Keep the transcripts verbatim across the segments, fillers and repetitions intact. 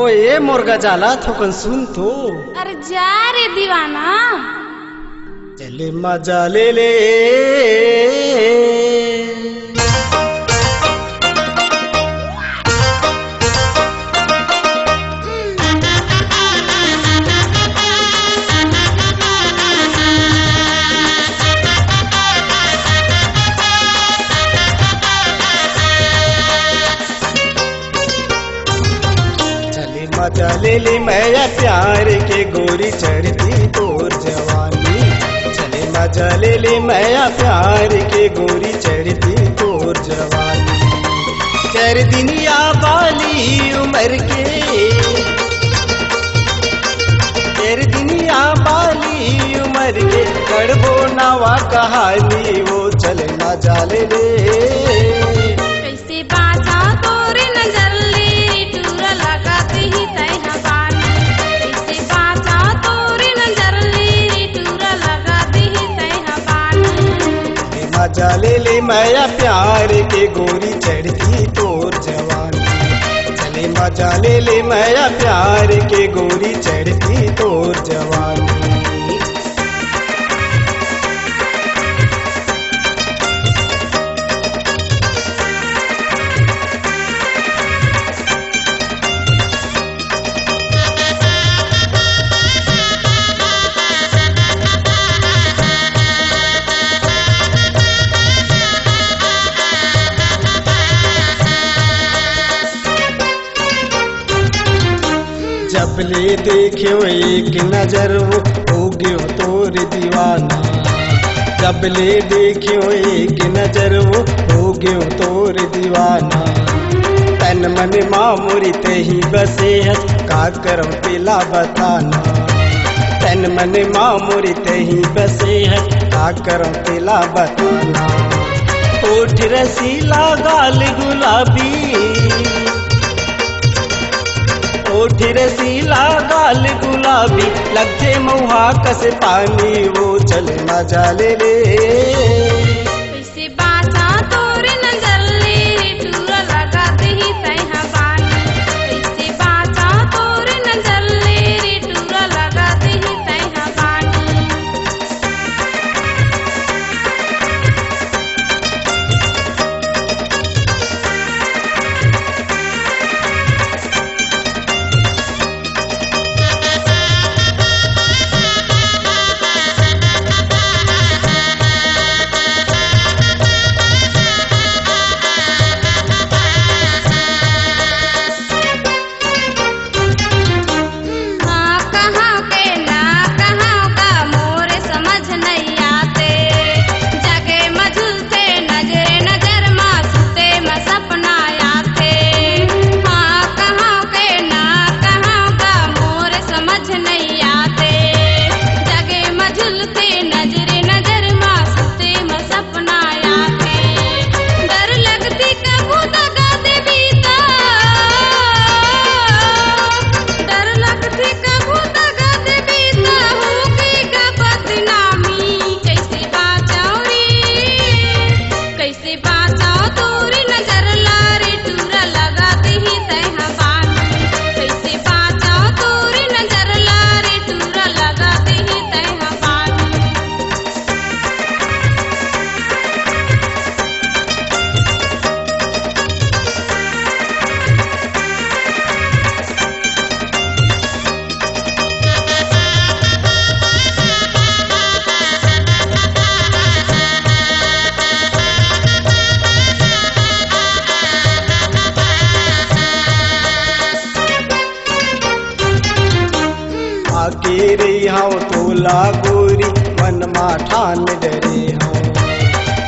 ओए मोर गजाला, थोकन सुन तो। अरे जा रे दीवाना। चले मजा ले ले। चले मजा ले ले मैया प्यार के, गोरी चढ़ती तोर जवानी। चले मजा ले ले मैया प्यार के, गोरी चढ़ती तोर जवानी। चार दिनिया बाली उमर के, चार दिनिया बाली उमर के, करबो नवा कहानी, वो चले मजा ले ले। कैसे बाँचव तोरे नजर ले, टूरा लगा देही तैं ह बानी। कैसे बाँचव तोरे नजर ले, टूरा लगा देही तैं ह बानी। मजा ले ले मैया प्यार के, गोरी चढ़ती तोर जवानी। चले मजा ले ले मैया प्यार के, गोरी चढ़ती तोर जवानी। जब ले देख्यो एक नजर वो, हो गयो तोर दीवाना। जब ले देख्यो एक नजर वो, हो गयो तोर दीवाना। तन मन मा मोरी तहीं बसे हस, का करम तेला बताना। तन मन मा मोरी तहीं बसे हस, का करम तेला बताना। ओठ रसीला गाल गुलाबी, ओठ रसीला गाल गुलाबी, लगथे महुआ कस पानी, वो चले मजा ले ले। कैसे बाँचव तोरे नजर ले, टूरा लगा देही तैं ह बानी। कैसे बाँचव तोरे नजर ले, टूरा लगा देही तैं ह बानी। हाँ कहाँ के ना कहाँ का मोर समझ नहीं आते। जगे मझुलते नजरे नजर मा सुते म सपना आते। हाँ कहाँ के ना कहाँ का मोर समझ नहीं आते। जगे मझुलते नजरे नजर मा सुते म सपना आते। डर लगती कभू दगा देबी त, डर लगती कभू दगा देबी त होगी का बदनामी। कैसे बाँचव रे, कैसे बाँचव तोरे नजर ला रे, टूरा लगा देही तैं ह बानी। कैसे बाँचव तोरे नजर ला रे, टूरा लगा देही तैं ह बानी। पाके रहिहौं तोला गोरी, मन मा ठान डरे हौं।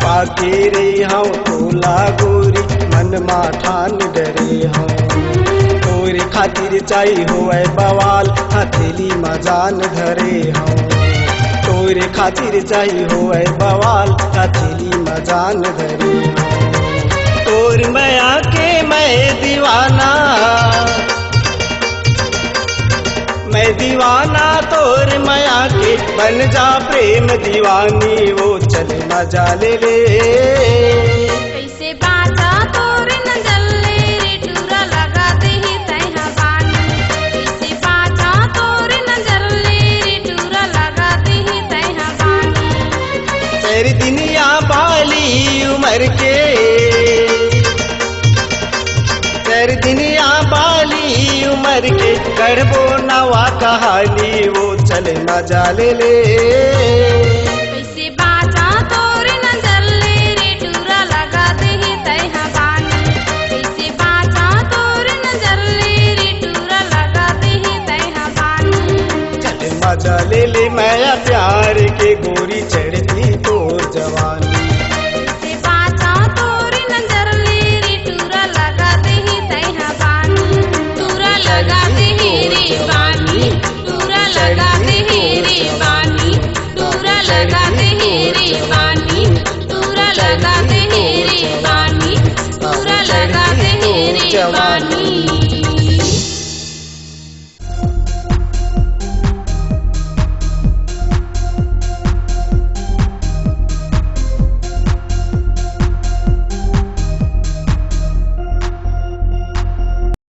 पाके रहिहौं तोला गोरी, मन मा ठान डरे हौं। तोरे खातिर चाही होवय बवाल, हथेली मा जान धरे हौं। तोरे खातिर चाही होवय बवाल, हथेली मा जान धरे हौं। तोर मया के मैं दीवाना, मैं दीवाना तोर मया के, बन जा प्रेम दीवानी, वो चले मजा ले ले। कैसे बाँचव तोरे नजर ले रे, टूरा लगा देही तैं ह बानी। के। तेर दिनिया बाली उमर के करबो नवा कहानी, वो चले मजा ले ले। कैसे बाँचा तोर नजर ले रे टूरा, लगा देही तैहा बानी। कैसे बाँचा तोर नजर ले रे टूरा, लगा देही तैहा बानी। चले मजा ले ले मैं प्यार के गोरी, चले